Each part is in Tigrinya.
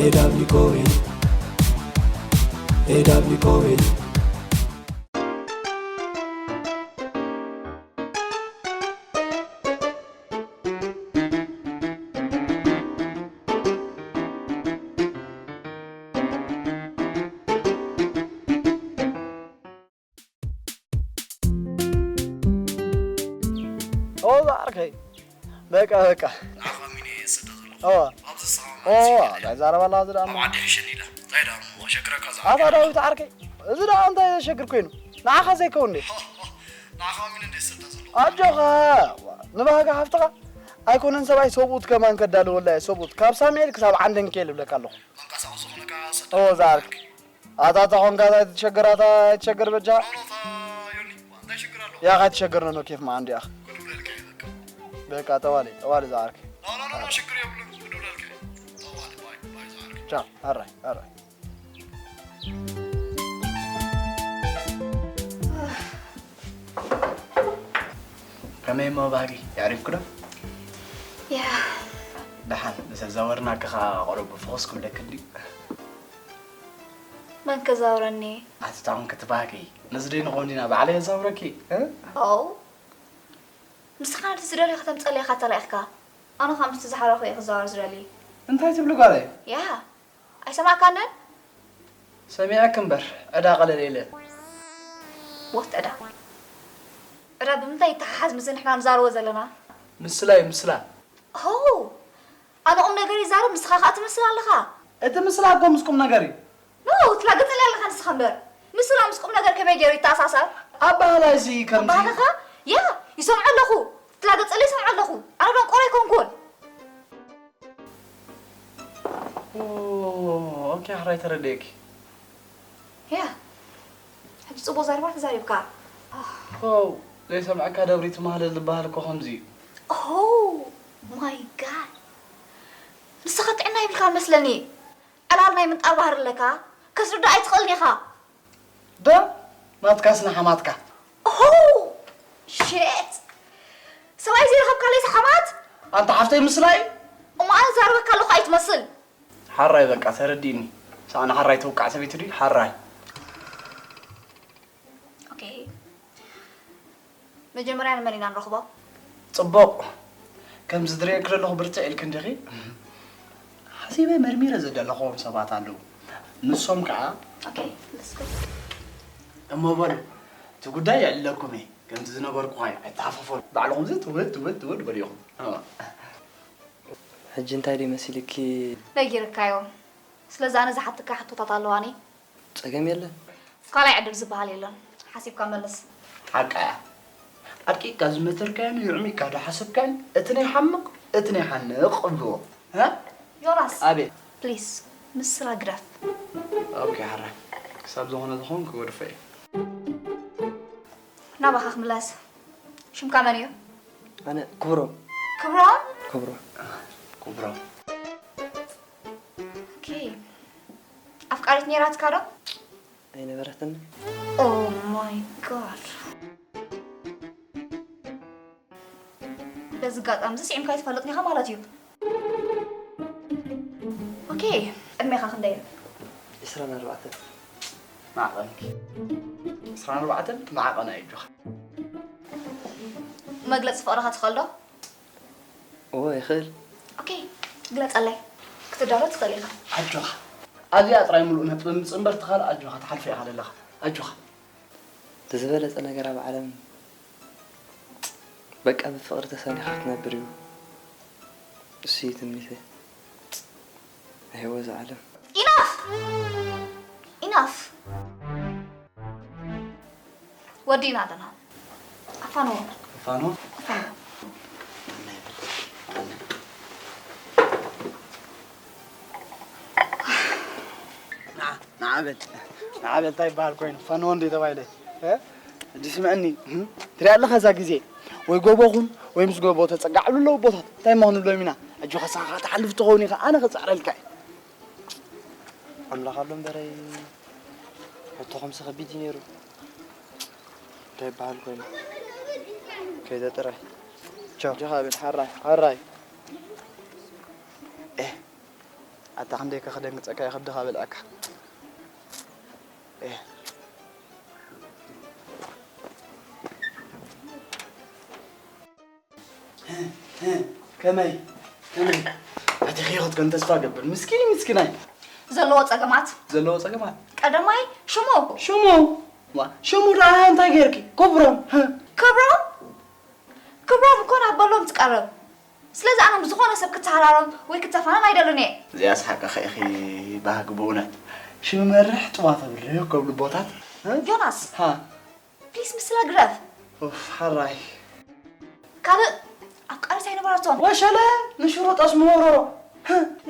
ኤ ዳብሊው ኮሪን፣ ኤ ዳብሊው ኮሪን። ኦ፣ ዓርከይ። በቃ፣ በቃ። ንዓኻ ሚኒ እየ ዝሰዳ ዘለኹ። ኦ። ኣብዚ ዝሰማማዕ ኦ፣ ሲ እንታይ ዛረባ ኣለኻ እዚ ደኣ? ኣብ ዓዲ ሕሸኒ ኢላ። እንታይ ደኣ እሞ ከሸግረካ ዝኣክል? ኣታ ዳዊት ዓርከይ፣ እዚ ደኣ እንታይ ዘሸግር ኮይኑ? ንዓኻ ዘይከውን እንዴ? ንዓኻ ሚኒ እንዴ ዝሰዳ ዘለኹ? ኣጆኻ፣ ንባህጋ ሓፍትኻ ኣይኮነን ሰብኣይ ሰብኡት ከማን ከዳልወላ እየ፣ ሰብኡት። ካብ ሳሙኤል ክሳብ ዓንደንኬል እብለካ ኣለኹ። መንቀሳቐሲ ኾነካ ሰዳ ኦ፣ ዝኣርክ። ኣታ ተኾንካ እንታይ ትሸገር፣ ኣታ ኣይትሸገር በጃ። ኖ፣ ኖ፣ ታ ዮኒ፣ እንታይ ሽግር ኣለዎ? ያኻ ትሸገር ነው ኬፍ ማን ዲያ። ክድውለልካ እየ በቃ። በቃ፣ ጠዋሊ፣ ጠዋሊ ዝኣርክ። ኖ፣ ኖ፣ ኖ፣ ኖ፣ ሽግር የብሉን፣ ክድውለልካ እየ። ጠዋሊ፣ ባይ፣ ባይ፣ ዝኣርክ። ቻው፣ ኣራይ፣ ኣራይ። ከመይ እሞ ባህጊ፣ የዕሪፍኩ ዶ? ያ። ደሓን፣ ምስ ኣዛወርናኪ ኸኣ ቁሩብ ፍኹስ ክብለኪ ድዩ? መን ከዛውረኒ? ኣቲ ታውን ክትባህጊ፣ ነዚ ደይንኾን ዲና ባዕለይ ኣዛውረኪ፣ እ? ኦ። ንስኻ ነቲ ዝደልዮ ከተምጸለይ ኢኻ ተላኢኽካ። ኣነ ኸኣ ምስቲ ዝሓረኹ እየ ክዛወር ዝደሊ። እንታይ ትብሊ ጓለይ? ያ። ኣይሰማዕካንን? ሰሚዐኪ እምበር፣ ዕዳ ቀለል ኢለ። What ዕዳ? ዕዳ ብምንታይ ይተሓሓዝ ምስዚ ንሕና ንዛረቦ ዘለና? ምስላ እዩ፣ ምስላ። ኦ! ኣነ ቁም ነገር ይዛረብ፣ ንስኻ ኸኣ ትምስል ኣለኻ። እቲ ምስላ እኮ ምስ ቁም ነገር እዩ። ኖ፣ ትላገጽለይ ኣለኻ ንስኻ እምበር። ምስላ ምስ ቁም ነገር ከመይ ገይሩ ይተኣሳሰር? ኣበሃህላይሲ ከምዚ ኣበሃህላኻ? ያ፣ ይሰምዖ ኣለኹ። ትላገጽለይ ይሰምዖ ኣለኹ። ኣነ ደንቆሮ ኣይኮንኩን። ኦ፣ ኦኬ፣ ሕራይ ተረዲኤኪ። ያ፣ ሕጂ ጽቡቕ ዘረባ ተዛሪብካ። ኦ፣ ዘይሰምዐካ ደብሪ ትማህለል ዝበሃል እኮ ከምዚ እዩ። ኦ ማይ ጋድ። ንስኻ ጥዕና ይብልካ መስለኒ። ዕላል ናይ ምንጣር ባህሪ ኣለካ። ከስርዳ ኣይትኽእልን ኢኻ። ዶ ናትካስ ንሓማትካ። ኦ ሼት። ሰብኣይ ዘይረኸብካለይ ሓማት? ኣንታ ሓፍተይ ምስላ እዩ። እሞ ኣነ ዛረበካ ኣለኹ ኣይትመስል። ሓራይ በቃ ተረዲእኒ። ሳዕ ንሓራይ ተውቃዕ ሰበይቲ ድዩ? ሓራይ። ኦኬ። መጀመርያ ንመን ኢና ንረኽቦ? ጽቡቕ። ከም ዝድርየኪ ዘለኹ ብርትዕ ኢልኪ እንዲኺ? ሓሲበ መርሚረ ዘደለኽዎም ሰባት ኣለዉ። ንሶም ከኣ ኦኬ፣ let's go። እሞ በሉ፣ እቲ ጉዳይ የዕልለኩም እየ። ከምቲ ዝነገርኩኻ እዩ፣ ኣይተሃፈፈሉ። ባዕልኹም እዚ ትውል፣ ትውል፣ ትውል በሉ ኢኹም። እዋ። ሕጂ እንታይ ደይ መሲልኪ? ነጊርካዮ። ስለዚ ኣነ ዝሓተካ ሕቶታት ኣለዋኒ። ጸገም የለን። ካልኣይ ዕድል ዝበሃል የለን። ሓሲብካ መልስ። ሓቃ እያ። ኣድቂቕካ ዝመተርካዮን የዕሚቕካ ዝሓሰብካዮን፣ እቲ ናይ ሓምቕ፣ እቲ ናይ ሓንቕ እብልዎ። እ? ዮናስ። ኣቤት። ፕሊስ፣ ምስላ ግደፍ። ኦኬ፣ ሓራይ። ክሳብ ዝኾነ ዝኾን ክገድፎ እየ። ናባኻ ክምለስ። ሽምካ መን እዩ? ኣነ ክብሮም። ክብሮም? ክብሮም። ክብሮም። ኦኬ። ኣፍቃሪት ነይራትካ ዶ? ኣይነበረትን። ኦ ማይ ጋድ። በዚ ኣጋጣሚ እዚ ስዒምካ ኣይትፈልጥን ኢኻ ማለት እዩ። ኦኬ፣ ዕድሜኻ ክንደይ እዩ? ዕስራን ኣርባዕተን። ማዕቐንኪ። ዕስራን ኣርባዕተን ማዕቐን ኣየጆኻ። መግለጺ ፍቕርኻ ትኽእል ዶ? እወ፣ ይኽእል። ኦኬ፣ ግለጸለይ። ክትዳሎ ትኽእል ኢኻ። ኣጆኻ። ኣብዚኣ ጥራይ ምሉእ ነጥቢ ምጽእ እምበር፣ እቲ ካልእ ኣጆኻ፣ ትሓልፎ ኢኻ ዘለኻ። ኣጆኻ። እቲ ዝበለጸ ነገር ኣብ ዓለም፣ በቃ፣ ብፍቕሪ ተሳኒኻ ክትነብር እዩ። እሱ እዩ ትምኒተይ። ኣይወ፣ እዛ ዓለም። ኢናፍ! ኢናፍ! ወዲእና ኣለና። ኣፋንዎ። ኣፋንዎ? ኣፋንዎ። ንዓ፣ ንዓ በል። ንዓ በል፣ እንታይ ይበሃል ኮይኑ? ፋንዎ እንዴ ተባይለ? እ? እንዲ ስምዐኒ፣ እም? ትሪኣ ኣለኻ እዛ ግዜ? ወይ ጎቦኹም፣ ወይ ምስ ጎቦ ተጸጋዕሉ ኣለዉ ቦታት። እንታይ እሞ ክንብሎም ኢና? ኣጆኻ፣ ንስኻ ትሓልፍ ትኸውን ኢኻ፣ ኣነ ክጽዕረልካ እየ። ኣምላኽ ኣሎ እምበረይ፣ ሕቶኹምሲ ከቢድ እዩ ነይሩ። እንታይ ይበሃል ኮይኑ? ከይደ ጥራይ። ቻው። ኣጆኻ በል፣ ሓራይ፣ ሓራይ። ኤህ፣ ኣታ ክንደይ ከ ክደንግጸካ ይኸብድኻ በልዐካ። ኤ። ከመይ? ከመይ? ኣቲ ኺኸትከን ተስፋ ገብር። ምስኪን፣ ምስኪናይ። ዘለዎ ጸገማት። ዘለዎ ጸገማት። ቀዳማይ ሽሙ። ሽሙ? ዋ፣ ሽሙ ደኣ እንታይ ጌርኪ? ክብሮም። ክብሮም? ክብሮም እኮ ናብ በሎም ትቀርብ። ስለዚ ኣነ ምስ ዝኾነ ሰብ ክተሃራረም ወይ ክተፋነን ኣይደልን እየ። እዚኣስ ሓቅኺ ኢኺ ባህጊ ብእውነት። ሽም መርሕ ጥዋፍ ኣብርህ ከብሉ ቦታት። ዮናስ። ሃ። ፕሊስ ምስላ ግረፍ። ኡፍ፣ ሓራይ። ካልእ ኣፍቃሪት ኣይነበረቶን። ወሸለ ንሽሮ ጠስሚ ወረሮ።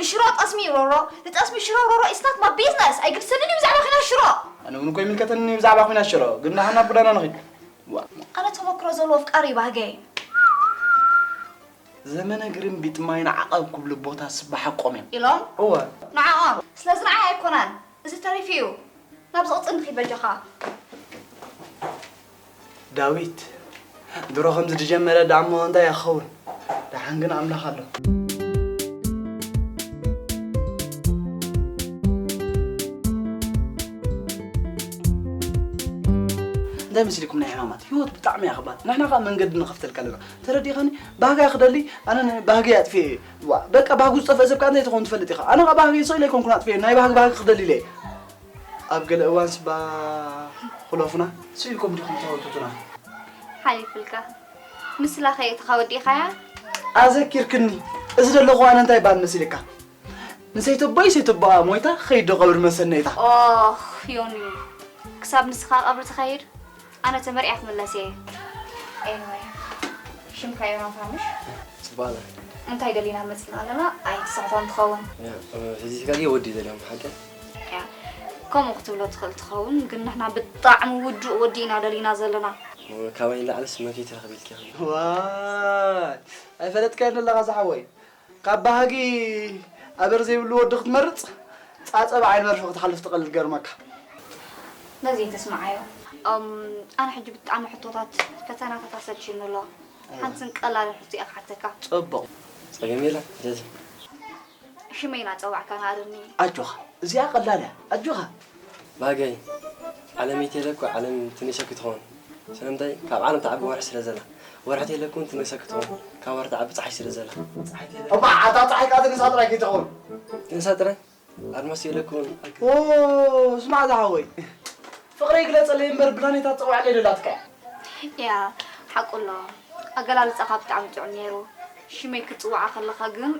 ንሽሮ ጠስሚ ሮሮ፣ ንጠስሚ ሽሮ ሮሮ is not my business። ኣይግድሰንን እዩ ብዛዕባ ኲናት ሽሮ። ኣነ እውን እኮ ይምልከተኒ እዩ ብዛዕባ ኲናት ሽሮ፣ ግን ንሓና ኣብ ጉዳና ንኺድ። ዋ። ኣነ ተመክሮ ዘለዎ ኣፍቃሪ እዩ ባህገይ። ዘመነ ግርምቢጥ ማይ ንዓቐብ ክብሉ ቦታስ ብሓቆም እዮም። ኢሎም? እወ። ንዓኦም። ስለዚ ንዓይ ኣይኮነን። እዚ ተሪፉ እዩ። ናብ ዝቕጽል ንኺድ በጃኻ። ዳዊት፣ ድሮ ከምዚ ዝጀመረ ደኣ እሞ እንታይ ይኸውን? ደሓን ግን ኣምላኽ ኣሎ። እንታይ መሲልኩም ናይ ሕማማት? ህይወት ብጣዕሚ እያ ኸባድ። ንሕና ኸኣ መንገዲ ንኸፍተልካ ኣለና። ተረዲኻኒ? ባህጋ ክደሊ፣ ኣነ ን-፣ ባህገይ ኣጥፊኤ እየ። ዋ፣ በቃ ባህጉ ዝጠፍአ ሰብ ከኣ እንታይ ትኸውን ትፈልጥ ኢኻ። ኣነ ኸኣ ባህገይ ስቕ ኢለ ኣይኮንኩን ኣጥፊኤ፣ ናይ ባህጊ ባህጊ ክደሊ ኢለ እየ። ኣብ ገለ እዋንስ ባ-፣ ክለፉና፣ ስኢልኩም ዲኹም ተወቱቱና? ሓሊፍልካ። ምስላ ከየእትኻ ወዲእኻያ? ኣዘኪርክኒ። እዚ ዘለኹ ኣነ እንታይ ባል መሲልካ? ንሰይተቦይ ሰይተቦኣ ሞይታ ኸይድ ዶ ቀብሪ መሰነይታ። ኦህ፣ ዮኒ። ክሳብ ንስኻ ቀብሪ ትኸይድ? ኣነ ተመርዕየ ክምለስ እየ። ኤኒወይ፣ ሽምካ ዮናታን ምሽ? ጽባለ። እንታይ ደሊና መጽና ኣለና? ኣይትስሕቶን ትኸውን። ያ፣ እ፣ ሒዝካ ድየ ወዲ ደልዮም ሓቂ? ያ፣ ከምኡ ክትብሎ ትኽእል ትኸውን፣ ግን ንሕና ብጣዕሚ ውዱእ ወዲ ኢና ደሊና ዘለና። እ፣ ካባይ ንላዕሊ ስመኪ ትረኽቢ ኢልኪ ኢኺ። ዋይ፣ ኣይፈለጥካዮን ኣለኻ ዝሓወይ። ካብ ባህጊ ኣበር ዘይብሉ ወዲ ክትመርጽ፣ ጻጸ ብዓይኒ መርፍእ ክትሓልፍ ትቐልል ገርመካ። ነዚ ተስምዓዮ። እም፣ ኣነ ሕጂ ብጣዕሚ ሕቶታት፣ ፈተናታት ኣሰልችዩኒ ኣሎ። እወ። ሓንትን ቀላልን ሕቶ እየ ክሓተካ። ጽቡቕ። ጸገም የለን፣ ጀዚ። ሽመይ እናጸዋዕካ ንኣረኒ። ኣጆኻ፣ እዚኣ ቀላል እያ። ኣጆኻ። ባገይ፣ ዓለም ይትየለኩ ዓለም ትንእሰኪ ትኸውን። ስለምንታይ? ካብ ዓለም ትዓቢ ወርሒ ስለ ዘላ። ወርሒ ተየለኩ እውን ትንእሰኪ ትኸውን። ካብ ወርሒ ትዓቢ ጸሓይ ስለ ዘላ። እባ፣ ኣታ ጸሓይ ከኣ ትንእሳ ጥራይ ከይትኸውን። ትንእሳ ጥራይ? ኣድማስ የለኩ እውን። ኦ፣ ስማዕ ዝሓወይ። ፍቕረይ ግለጸለይ እምበር ብላኔታ ትጸውዓለይ ደላትካ። ያ፣ ሓቁ ኣሎ። ኣገላልጻኻ ብጣዕሚ ጥዑም ነይሩ። ሽመይ ክትጽውዓ ከለኻ ግን፣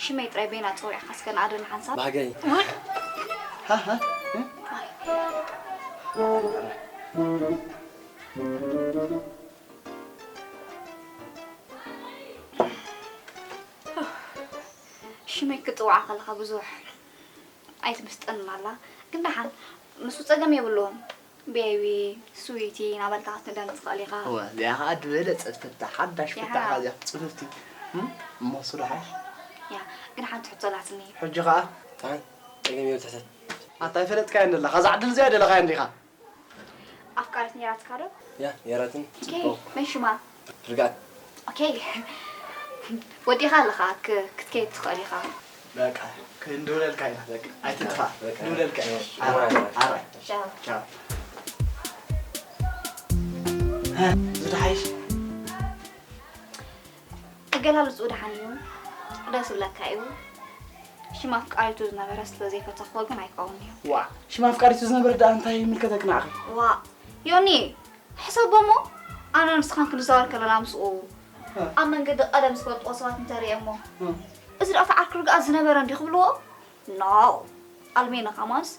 ሽመይ ጥራይ በይና ጸዊዕካ እስከ ንኣደን ሓንሳብ። ባህገይ። ውይ። ሃ፣ ሃ፣ እ? ሽመይ ክትጽውዓ ከለኻ ብዙሕ ኣይትምስጠንን ኣላ። ግን ደሓን፣ ንሱ ጸገም የብሉን። ቤቢ፣ ስዊቲ፣ እናበልካ ክትንደን ትኽእል ኢኻ። እወ፣ እዚኣ ኸኣ ዝበለጸት ፍታሕ፣ ሓዳሽ ፍታሕ ኢኻ እዚኣ፣ ጽፍፍቲ። እም? እሞ እሱ ደሓን? ያ፣ ግን ሓንቲ ሕቶ ኣላትኒ። ሕጂ ኸኣ? ደሓን፣ ጸገም የብሉን፣ ሕተት። ኣታ ኣይፈለጥካዮን ዘለኻ፣ እዛ ዕድል እዚኣ ኣይደለኻዮን ዲኻ? ኣፍቃሪት ነይራትካ ዶ? ያ፣ ነይራትኒ። ኦኬ፣ ጽቡቕ። መን ሽማ? ርግኣት። ኦኬ። ወዲኻ ኣለኻ፣ ክ-፣ ክትከይድ ትኽእል ኢኻ። በቃ፣ ክንድውለልካ ኢና፣ በቃ። ኣይትጥፋእ፣ በቃ። ክንድውለልካ ኢና። እሺ። ኣራይ፣ ኣራይ። ቻው። ቻው። እ፣ ዝደሓይሽ? ኣገላልጽኡ ደሓን እዩ። ደስ ዝብለካ እዩ። ሽም ኣፍቃሪቱ ዝነበረ ስለ ዘይፈተኽዎ ግን ኣይከውንን እዩ። ዋ፣ ሽም ኣፍቃሪቱ ዝነበረ ደኣ እንታይ ይምልከተክ ንዓኺ? ዋ፣ ዮኒ፣ ሕሰቦ እሞ፣ ኣነ ንስኻን ክንዛወር ከለና ምስኡ እ። ኣብ መንገዲ ቀደም ዝፈልጥዎ ሰባት እንተርእየ እሞ፣ እ። "እዚ ደኣ እቲ ዓርኪ ርግኣት ዝነበረ እንድዩ?" ክብልዎ፣ "ኖ፣ ኣልሜና ኸማንስ፣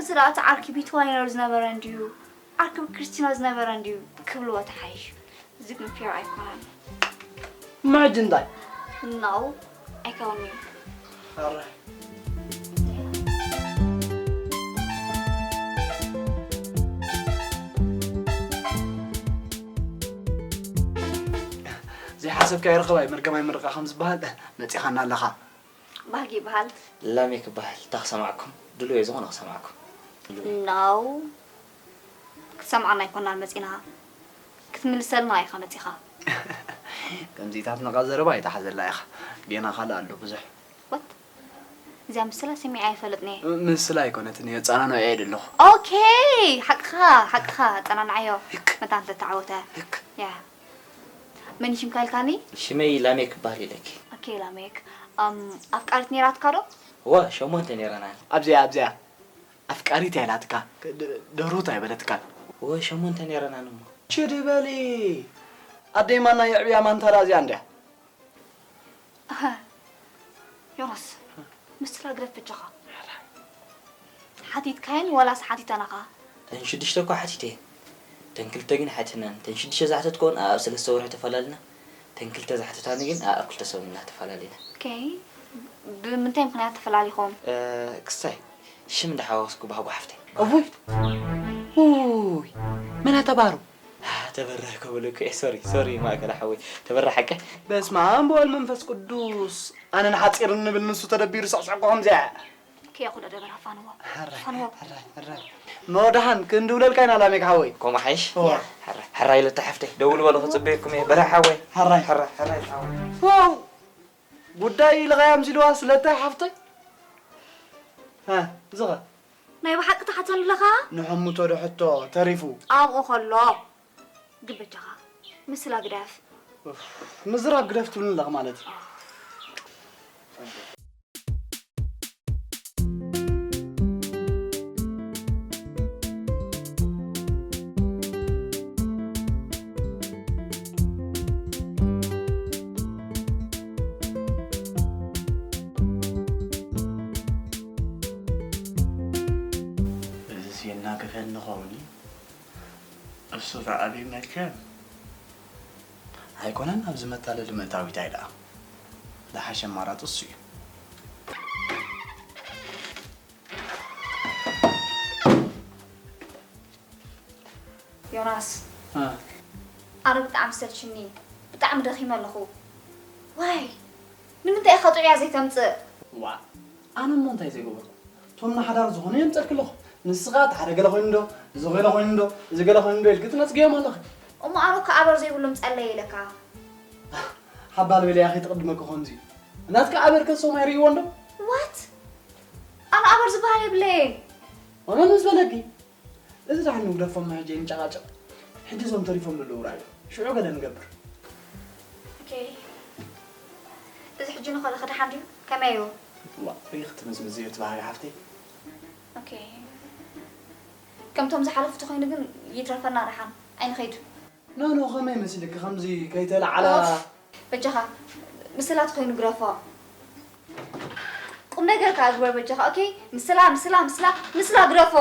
እዚ ደኣ እቲ ዓርኪ ቢትዋይነር ዝነበረ እንድዩ?" ዓርኪ ክርስቲና ዝነበረ እንድዩ ክብልዎ ተሓይሽ። እዚ ግን ፌር ኣይኮነን። እሞ ሕጂ እንታይ? No፣ ኣይከውንን እዩ። ኣረ። ዘይሓሰብካዮ ርኸባ እዩ መርገም ኣይምርቓ ከም ዝበሃል መጺኻና ኣለኻ። ባህጊ ይበሃል። ላሜክ ይበሃል። እታ ክሰማዕኩም ድሉው እየ፣ ዝኾነ ክሰማዕኩም። No። ክትሰምዓና ኣይኮናን መጺና። ክትምልሰልና ኢኻ መጺኻ። ከምዚታት ነቓ ዘረባ ኣይትሓዘላ ኢኻ። ጌና ካልእ ኣሎ ብዙሕ። What? እዚኣ ምስላ ሰሚዐ ኣይፈልጥን እየ። ም- ምስላ ኣይኮነትን እየ፣ ፃናኖ እየ ደለኹ። ኦኬ፣ ሓቅኻ፣ ሓቅኻ፣ ጸናንዓዮ። ህክ። መታን ተተዓወተ። ህክ። ያ። መን ሽምካ ኢልካኒ? ሽመይ ላሜክ እበሃል ኢለኪ። ኦኬ፣ ላሜክ። ኣም፣ ኣፍቃሪት ነይራትካ ዶ? እወ፣ ሸሞንተ ነይረና። ኣብዚኣ፣ ኣብዚኣ። ኣፍቃሪት እያ ኢላትካ። ድ- ደርሁት ኣይበለትካን። እወ፣ ሸሞንተ ነይረናን እሞ። ችዲ በሊ። ኣደይ ማና የዕብያ ማንታ ዳ እዚኣ እንድያ። ኣሀ፣ ዮናስ፣ ምስላ ግደፍ በጃኻ። ሓቲትካየን ዋላስ ሓቲተናኻ? እተን ሽዱሽተ እኳ ሓቲተየን። እተን ክልተ ግን ኣይሓተናን። እተን ሽዱሽተ ዝሓተትክወን ኣኣብ ሰለስተ ወርሒ ተፈላሊና። እተን ክልተ ዝሓተታኒ ግን ኣኣብ ክልተ ሰሙን ኢና ተፈላሊና። ኦኬ። ብምንታይ ምኽንያት ተፈላሊኹም? እ፣ ክስታይ፣ ሽም እንዳሓወስኩ ባህጎ ሓፍተይ። እውይ! ውይ! መን ኣተባሩ? ተበረ ክብልኩ እየ። ሶሪ ሶሪ ማእከለ ሓወይ። ተበረ ሓቀ? በስመ ኣብ ወወልድ መንፈስ ቅዱስ። ኣነ ንሓፂር እንብል ንሱ ተደቢሩ ስዕስዕኮ ከምዚኣ። ከየኹ ዶ ደበራ ፋንዎ። ሕራይ ፋንዎ። ሕራይ ሕራይ። እሞ ደሓን ክንድውለልካ ኢና ላሜክ ሓወይ። ከምኡ ሓይሽ? እዋ። ሕራይ ሕራይ ኢለታ ሓፍተይ። ደውሉ በሉ ክፅበየኩም እየ። በረ ሓወይ። ሕራይ። ሕራይ ሕራይ ሓወይ። ዋው! ጉዳይ ኢልኻያ ምሲልዋ ስለታይ ሓፍተይ? ሃ፣ ዝኸ? ናይ ብሓቂ ትሓተኒ ኣለኻ? ንሕምቶ ዶ ሕቶ ተሪፉ? ኣብኡ ከሎ ግን በጃኻ ምስላ ግደፍ። ኡፍ፣ ምዝራብ ግደፍ ትብልኒ ኣለኺ ማለት እዩ። እዚስ የናግፈኒ ኸውን እዩ። እሱ ተዓብዩ መቸም ኣይኮነን ኣብዚ መታለሊ ምእታዊት ኣይደኣ። ዝሓሸ ኣማራፂ እሱ እዩ። ዮናስ፣ እ። ኣነ ብጣዕሚ ሰልችኒ፣ ብጣዕሚ ደኺመ ኣለኹ። ዋይ፣ ንምንታይ ኢኻ ጥዑያ ዘይተምጽእ? ዋእ፣ ኣነ እሞ እንታይ ዘይገበርኩ? እቶም ንሓዳር ዝኾኑ የምጸልኪ ኣለኹ። ንስኻ እቲ ሓደ ገለ ኮይኑ ዶ፣ እዚ ገለ ኮይኑ ዶ፣ እዚ ገለ ኮይኑ ዶ ኢልኪ ትነጽግዮም ኣለኺ። እሞ ኣነ እኮ ኣበር ዘይብሎም ጸለየ ኢለካ። ሓባል በልያ ከይትቕድመኪ ከምዚ። ናትካ ኣበር ከሶም ኣይርእይዎን ዶ? ዋት? ኣነ ኣበር ዝበሃል የብለይን። ኣነ ምስ በለኪ። እዚ ደሓን ንግደፎም ሕጂ ንጨቓጨቕ። ሕጂ እዞም ተሪፎም ዘለዉ ርኣዩ። ሽዑ ገለ ንገብር። ኦኬ። እዚ ሕጂ ንኸዶ ክደሓን ድዩ? ከመይ እዩ? ዋ፣ ሪኽ ትምዝምዝ እዩ እቲ ባህሪ ሓፍተይ። ኦኬ። ከምቶም ዝሓለፉ ተኾይኑ ግን ይትረፈና ደሓን። ኣይንኸይድ። ኖ ኖ፣ ከመይ መሲልኪ ከምዚ ከይተለዓላ? ኦፍ፣ በጃኻ ምስላ ተኾይኑ ግረፎ። ቁም ነገር ከኣ ግበር በጃኻ። ኦኬ፣ ምስላ ምስላ ምስላ ምስላ ግረፎ።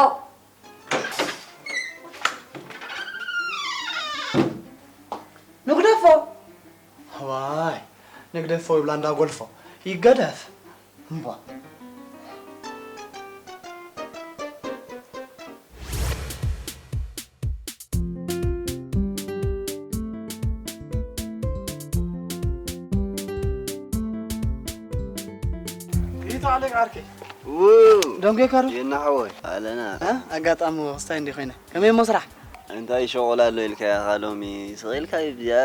ንግደፎ። ዋይ፣ ንግደፎ ይብላ እንዳጎልፎ። ይገደፍ። እምቧ። ይታ ኣለክ ዓርከይ። ው! ደንጎይካ ዶ? የና ሓወይ፣ ኣለና። እ? ኣጋጣሚ ክስታይ እንዲ ኮይነ። ከመይ እሞ ስራሕ? እንታይ ሸቑላ ኣሎ ኢልካያ ኸዓ ሎሚ? ስቕ ኢልካ ብዚኣ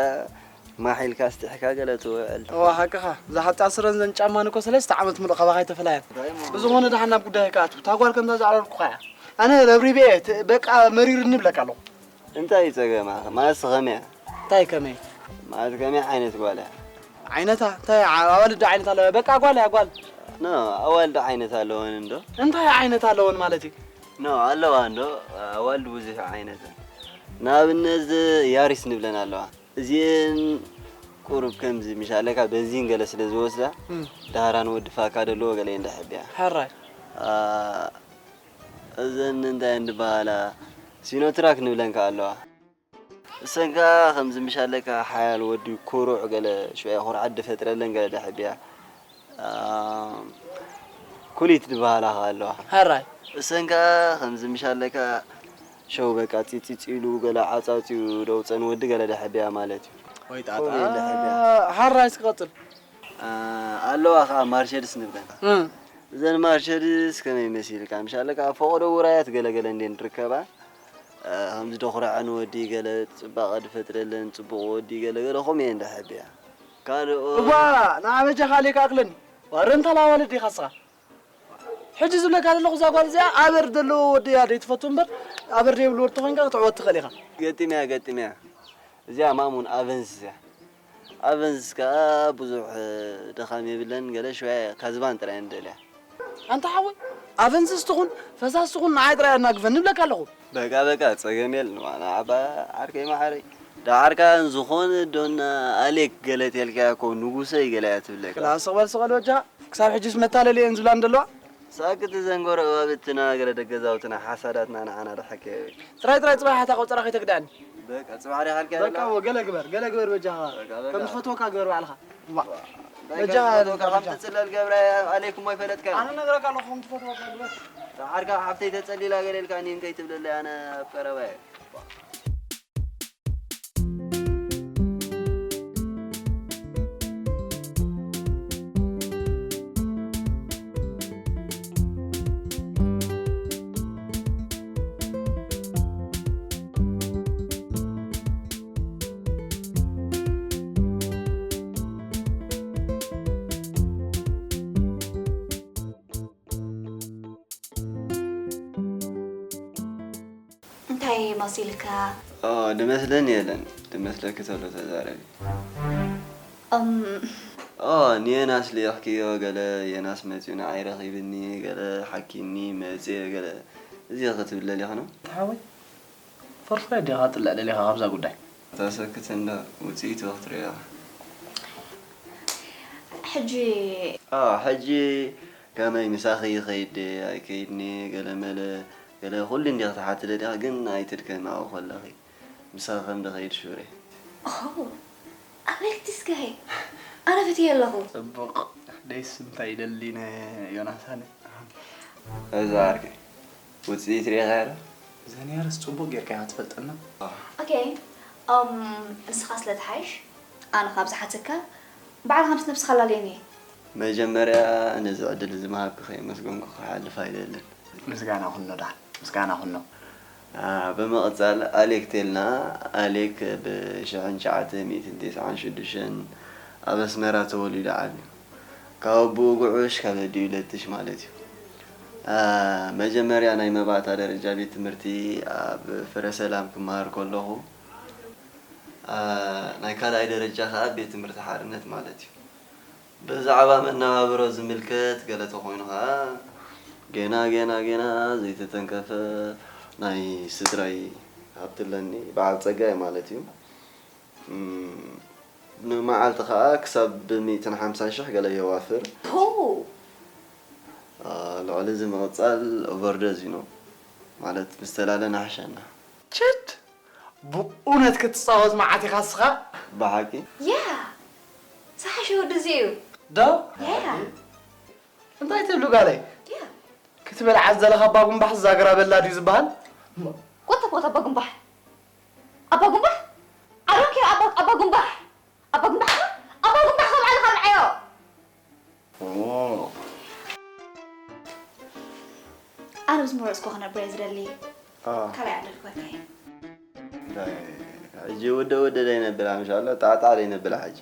ማሕ ኢልካ ኣስጢሕካ ገለ ትውዕል። እዋ ሓቅኻ። እዛ ሓጻር ስረን ዘን ጫማን እኮ ሰለስተ ዓመት ምሉእ ካባኻ ኣይተፈላያን። እንታይ እሞ? ብዝኾነ ደሓን ናብ ጉዳይ ክኣቱ። እታ ጓል ከምዛ ዘዕረርኩኻ እያ። ኣነ ረብሪበ እየ። ት-፣ በቃ መሪሩኒ ይብለካ ኣለኹ። እንታይ እዩ ጸገማ? ማለት ከመይ እያ? እንታይ ከመይ? ማለት ከመይ ዓይነት ጓል እያ? ዓይነታ? እንታይ ዓ-፣ ኣዋልድ ዓይነት ኣለዋ። በቃ ጓል እያ፣ ጓል። ኖ፣ ኣዋልድ ዓይነት ኣለወን እንዶ? እንታይ ዓይነት ኣለወን ማለት እዩ? ኖ፣ ኣለዋ እንዶ። ኣዋልድ ብዙሕ ዓይነት። ንኣብነት፣ እዚ ያሪስ ንብለን ኣለዋ። እዚኤን ቁሩብ ከምዚ ምሽ ኣለካ፣ በንዚን ገለ ስለ ዝወስዳ፣ እም። ዳህራን ወዲ ፋካ ደለዎ ገለ እየን ደሕብያ። ሕራይ። ኣ፣ እዘን እንታይ እየን ዝበሃላ? ሲኖትራክ ንብለን ከኣ ኣለዋ። እሰን ከኣ ከምዚ ምሽ ኣለካ፣ ሓያል ወዲ ኩሩዕ ገለ፣ ሽዑ ኩርዓት ድፈጥረለን ገለ ደሕብያ። ኣ፣ ኩሊት ዝበሃላ ከኣ ኣለዋ። ሕራይ። እሰን ከኣ ከምዚ ምሽ ኣለካ፣ ሸው በቃ ጺጺጺ ኢሉ ገለ ዓጻጺኡ ደውጸን ወዲ ገለ ደሕብያ ማለት እዩ። ወይ ጣጣ። ከምኡ እየን ደሕብያ። ሓራይ እስኪ ቀጽል። ኣ፣ ኣለዋ ከኣ ማርሸድስ ንብለን። እ። እዘን ማርሸድስ ከመይ መሲልካ? ምሽ ኣለካ ፈቐዶ ውራያት ገለ ገለ እንድየን ዝርከባ። ኣ፣ ከምዚ ደኹርዐን ወዲ ገለ ጽባቐ ድፈጥረለን ጽቡቕ ወዲ ገለ ገለ ከምኡ እየን ደሕብያ። ካልኦ እባ ንዓ በጃኻ ኣሌካ ኣኽለኒ። ዋረ እንታ ላዋለ ዲኻ ስኻ? ሕጂ ዝብለካ ዘለኹ እዛ ጓል እዚኣ ኣበር ዘለዎ ወዲ እያ ዘይትፈቱ እምበር፣ ኣበር ዘይብሉ ወዲ ተኾይንካ ክትዕወት ትኽእል ኢኻ። ገጢመያ፣ ገጢመያ። እዚኣ ማሙን ኣቨንስ እያ። ኣቨንስ ከኣ ብዙሕ ድኻም የብለን፣ ገለ ሽወያ ካዝባን ጥራይ እንደልያ። ኣንታ ሓወይ፣ ኣቨንስስ ትኹን ፈሳስ ትኹን ንዓይ ጥራይ ኣናግፈኒ እብለካ ኣለኹ። በቃ፣ በቃ፣ ጸገም የለን። ዋና ዓባ ዓርከይ መሓረይ። ደሓር ከኣ ዝኾነ ዶና ኣሌክ ገለ ተልካያ እኮ ንጉሰይ ገለ እያ ትብለካ። ክላ ስቕ በል፣ ስቕ በል በጃኻ። ክሳብ ሕጅስ መታለሊ እየን ዝብላን ዘለዋ። ሳክት ዘንጎሮ እባብትና ገለ ደገዛውትና ሓሳዳትና ንዓና ደሓከ። ጥራይ ጥራይ ጽባሕ እታ ቆጸራ ከይተግድኣኒ። በቃ፣ ጽባሕ ዲኻ ኢልካ በቃ፣ ዘለኻ? እዎ፣ ገለ ግበር፣ ገለ ግበር በጃኻ። በቃ፣ በቃ። ከም ትፈትወካ ግበር ባዕልኻ። ዋ። እንታይ በጃኻ ከም ትፈትወካ፣ በጃኻ። ከም ትጽለል ገብረ ኣሌክ እሞ ይፈለጥካ። ኣነ ነግረካ ኣለኹ፣ ከም ትፈትወካ ግበር። ደሓር ከኣ ሓፍተይ ተጸሊላ ገለ ኢልካኒ እንከይትብለለይ ኣነ ኣብ ቀረባ እየ። እንታይ መሲልካ? ኦ፣ ድመስለኒ የለን። ድመስለኪ ተሎ ተዛረቢ። እም፣ ኦ፣ ንየናስ ልኢኽክዮ ገለ፣ የናስ መጺኡ ንዓይ ረኺብኒ ገለ፣ ሓኪኒ መጺኤ ገለ፣ እዚ ክትብል ደሊኻ ነው? ተሓወይ፣ ፈርፋይ ዲኻ ጥልዕ ደሊኻ ካብዛ ጉዳይ? ተሰክት እንዶ፣ ውጽኢቱ ክትሪኦ ኢኻ። ሕጂ ኦ፣ ሕጂ ከመይ ምሳኺ ይኸይድ ድየ ኣይከይድን እየ፣ ገለ መለ፣ ገለ ኩሉ እንዲኺ ትሓቲ ደሊኺ፣ ግን ኣይትድከሚ ኣብኡ ከለኺ። ምሳኺ ከም ድኸይድ ሹር እየ። ኦ፣ ኣበይ ክትስከይ? ኣነ ፈትየ ኣለኹ። ጽቡቕ። ደይስ እንታይ ይደሊ ነ ዮናስ ኣነ? እዛ ዓርከይ፣ ውጽኢት ርኢኻያ ዶ? ዘኒያርስ ጽቡቕ ጌርካ ኢኻ ትፈልጠና። ኦኬ፣ እም፣ ንስኻ ስለ ትሓይሽ፣ ኣነ ካብ ዝሓተካ፣ ባዕልኻ ምስ ነብስኻ ኣላለየኒ። መጀመርያ ነዚ ዕድል እዚ ምሃብኪ ከየመስገንኩ ክሓልፍ ኣይደልን። ምስጋና ኩኖ ደሓን፣ ምስጋና ኩኖ። አ፣ ብምቕጻል ኣሌክ ቴልና፣ ኣሌክ ብ ሽሕን ትሽዓተ ሚእትን ተስዓን ሽዱሽተን ኣብ ኣስመራ ተወሊዱ ዓብዩ። ካብ ኣቦኡ ጉዑሽ፣ ካብ ኣዲኡ ለትሽ ማለት እዩ። አ፣ መጀመርያ ናይ መባእታ ደረጃ ቤት ትምህርቲ ኣብ ፍረ ሰላም ክመሃር ከለኹ፣ አ፣ ናይ ካልኣይ ደረጃ ከኣ ቤት ትምህርቲ ሓርነት ማለት እዩ። ብዛዕባ መነባብሮ ዝምልከት ገለ ተኾይኑ ኸኣ፣ ጌና፣ ጌና፣ ጌና ዘይተተንከፈ ናይ ስድራይ ሃብቲ ኣለኒ፣ በዓል ጸጋይ ማለት እዩ። እም፣ ንመዓልቲ ኸኣ ክሳብ ብሚእትን ሓምሳን ሽሕ ገለ የዋፍር። ፖው! አ፣ ልዕሊ እዚ ምቕጻል ኦቨርዶዝ እዩ ነው። ማለት፣ ምስ ተላለና ሓሻና። ችድ! ብእውነት ክትጻወት መዓት ኢኻ እስኻ? ብሓቂ? ያ! ዝሓሸ ወዲ እዚ እዩ። ዶ? ያ! እንታይ ትብሉ ጋለይ? ያ! ክትበልዓ ዝደለኻ ኣባ ጉንባሕ ዝዛገራ በላ ድዩ ዝበሃል? ቆጠ፣ ቆጠ፣ ኣባ ጉንባሕ። ኣባ ጉንባሕ? ኣሮን ኬር ኣባ፣ ኣባ ጉንባሕ። ኣባ ጉንባሕ? ኣባ ጉንባሕ ከም ዓለኻ ንዓዮ። ኦ። ኣነ ምስ መረጽኩ ክነብር እየ ዝደሊ። አ። ካልኣይ ዓዲ ክበካ እየ። እንታይ፣ ሕጂ ወደ ወደ ደይ ነብላ፣ ምሻሎ ጣጣ ደይ ነብላ ሕጂ።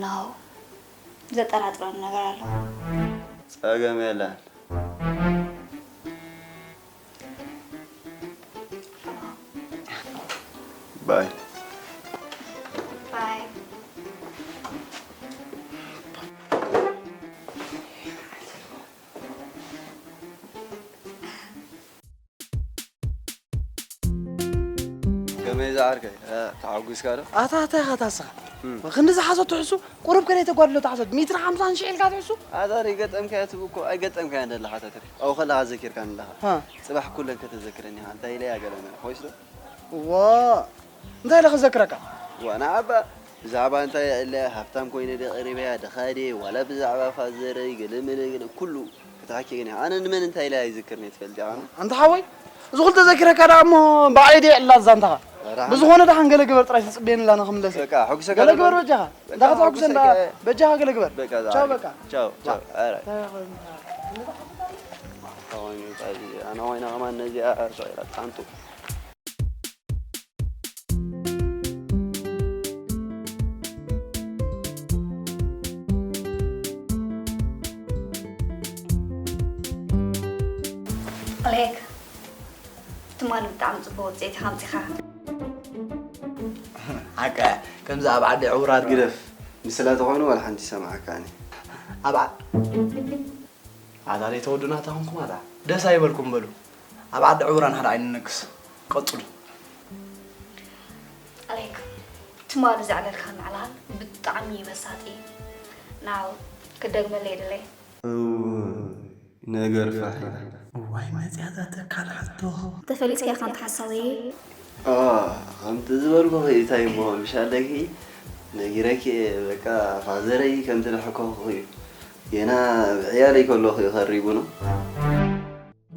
ኖ። ዘጠራጥረኒ ነገር ኣሎ። ጸገም የለን። ባይ። ባይ። ከመይ ዝዓርከይ? እ፣ ተሓጒስካ ዶ? ኣታ፣ ኣታ ኢኻ ታስኻ። እም። ክንዲ ዝሓዞ ትሕሱ፣ ቁሩብ ከደይ ተጓድሎ ትሓሶ፣ ሚእትን ሓምሳን ሽሕ ኢልካ ትሕሱ? ኣታ ሪገጠምካዮ ትብኮ፣ ኣይገጠምካዮን ዘለኻ፣ ኣታ ትሪ። ኣብኡ ከለኻ ዘኪርካኒ ኣለኻ። ሃ። ጽባሕ ኩለን ከተዘክረኒ ኢኻ። እንታይ ኢለያ ገለ መለ፣ ኮይስ ዶ? ዋ፣ እንታይ ኢለ ክዘክረካ? ዋ፣ ንዓባ ብዛዕባ እንታይ እለ ሃብታም ኮይነ ደ ቀሪበያ ደኻ ድየ፣ ዋላ ብዛዕባ ፋዘረይ ገለ መለ ገለ ኩሉ ክትሓኪ ግን፣ ኣነ ንመን እንታይ ኢለ ኣይዝክርን እየ ትፈልጥ ኢኻ? ኣንታ ሓወይ፣ እዚ ኩሉ ተዘኪረካ ደኣ እሞ ባዕለይ ድየ ዕላል ዛንታኻ? ኧረ ብዝኾነ ደሓን ገለ ግበር ጥራይ ትጽበየኒ ኣላ ንኽምለስ እየ። በቃ፣ ሕጉሰካ ገለ ግበር በጃኻ። በቃ፣ እንዳኸተሐጉሰ እንዳ-፣ ሕጉሰካ። በጃኻ ገለ ግበር። በቃ፣ ቻው፣ ዛዕባ። በቃ። ቻው፣ ቻው። ዋ። ኧረ። እንታይ ኾይኑ? ኣነ ኮይነ ከማን ነዚኣ ሰቂላ ሓንቱ። ኣሌክ፣ ትማሊ ብጣዕሚ ጽቡቕ ውጽኢት ኢኻ ኣምጺኻ። ሓቀ ከምዚ ኣብ ዓዲ ዕውራት ግደፍ። ምስላ ተኾይኑ ዋላ ሓንቲ ይሰማዓካ ኣነ። ኣብ ዓ- ኣታ ደይ ተወዱና ተኾንኩም ኣታ ደስ ኣይበልኩም በሉ። ኣብ ዓዲ ዕውራን ሓደ ዓይኒ ነግስ። ቀጽሉ። ኣሌክ፣ ትማሊ ዘዕለልካኒ ዕላል ብጣዕሚ እዩ መሳጢ። ናው ክደግመለይ ይደለይ። እውይ ነገር ፋሕ ኢላ። እዋይ መጽያ እዛ ተካል ሕቶ። ተፈሊጥካ ኢኻ ኣንታ ሓሳዊ። ኦ ከምቲ ዝበልኩኺ እንታይ እሞ ምሽ ኣለኪ ነጊረኪ እየ በቃ ፋዘረይ ከምቲ ዝሐኮኹኺ እዩ ጌና ብዕያለይ ከለኹ እዩ ኸሪቡ ነው።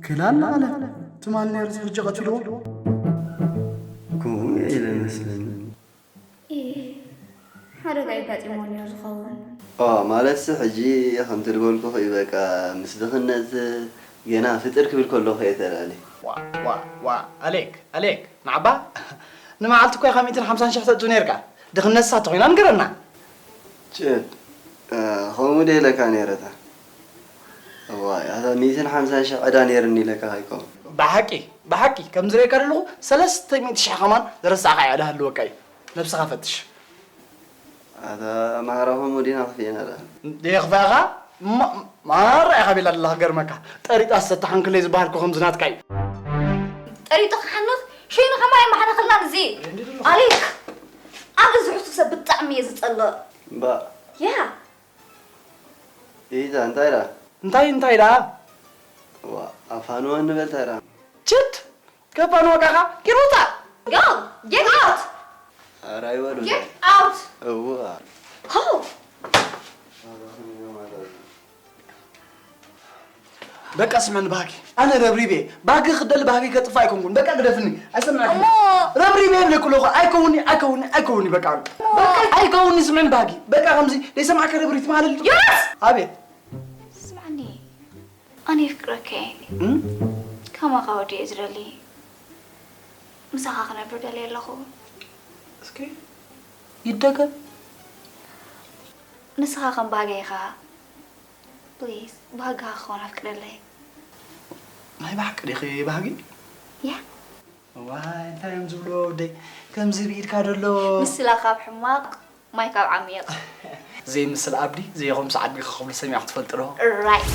ክላል ኣለ ትማል ነርስ ሕጂ ቀቲልዎ። ከምኡ ኢለ መስለኒ። ሓደጋ የጋጢሞ ነይሩ ዝኸውን። ኦ ማለትሲ ሕጂ ከምቲ ዝበልኩኺ እዩ በቃ ምስ ድኽነት ጌና ፍጥር ክብል ከለኹ እየ ተላሊ። ዋ ዋ ዋ ኣሌክ ኣሌክ ንዓባ ንመዓልቲ እኮ ኢኻ ሚእትን ሓምሳን ሽሕ ተእቱ ነርካ። ድኽነት ሳቶ ኮይና ንገረና። ጭድ ከምኡ ደ ኢለካ ነይረታ። እዋይ ኣታ ሚእትን ሓምሳን ሽሕ ዕዳ ነይርኒ ኢለካ ሃይኮም። ብሓቂ ብሓቂ ከም ዝርእየካ ዘለኹ ሰለስተ ሚእቲ ሽሕ ከማን ዝረሳዕካ ዕዳ ህልወካ እዩ። ነብስኻ ፈትሽ። ኣታ ማራ ከምኡ ዲና ክፍየና ደኣ። የኽፋኻ ማራ ኢኻ ቤላ ደላ ክገርመካ። ጠሪጣ ዝተሓንክለይ ዝበሃልኩ ከምዚ ናትካ እዩ። ጠሪጡ ክሓንኽ ሽይኑ ከማይ ማሕነኽላን እዚ ኣሌክ ኣብ እዚ ሕሱ ሰብ ብጣዕሚ እየ ዝጸልእ። እምባእ ያ ኢታ እንታይ ደኣ? እንታይ እንታይ ደኣ? ዋ ኣፋንወኒ በል እንታይ ደኣ? ችድ ገባን ወጋኻ ቂሩታ Go! Get out! ኧረ ኣይበሉ Get out! እዋ Go! በቃ ስመን ባህጊ ኣነ ረብሪቤ ባህጊ ክደሊ ባህጊ ከጥፋ ኣይኮንኩን በቃ ግደፍኒ ኣይሰምዐ እሞ ረብሪቤ ይብለኩ ኣለኹ ኣይከውኒ ኣይከውኒ ኣይከውኒ በቃ በቃ ኣይከውኒ ስምዕን ባህጊ በቃ ከምዚ ደይሰማዕከ ረብሪ ትማለል ዮናስ! ኣቤት ስምዓኒ ኣነ የፍቅረካ እየ እም? ከማኻ ወዲ እየ ዝደሊ ምሳኻ ክነብር ደልየ ኣለኹ እስኪ ይደገም ንስኻ ከም ባህገ ኢኻ ፕሊዝ ባህግኻ ክኸውን ኣፍቅደለይ ናይ ባሕቂ ዲኺ ባህጊ ያ ዋይ እንታይ እዮም ዝብልዎ ወደይ ከምዚ ብኢድካ ደሎ ምስላ ካብ ሕማቕ ማይ ካብ ዓሚቕ ዘይምስል ኣብዲ ዘይኸምስ ዓዲ ክኸብሉ ሰሚዕካ ትፈልጥ ዶ ራይት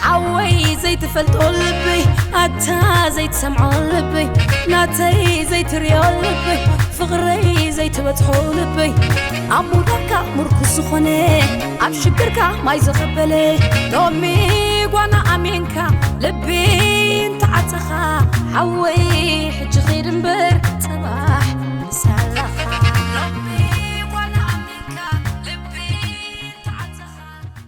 ሓወይ ዘይትፈልጦ ልበይ ኣታ ዘይትሰምዖ ልበይ ናተይ ዘይትርዮ ልበይ ፍቕረይ ዘይትበጽሖ ልበይ ኣሙዳካ ምርኩስ ዝኾነ ኣብ ሽግርካ ማይ ዘቐበለ ሎሚ ጓና ኣሜንካ ልቢ እንተዓጸኻ ሓወይ ሕጂ ኺድ እምበር ጽባሕ ሳላ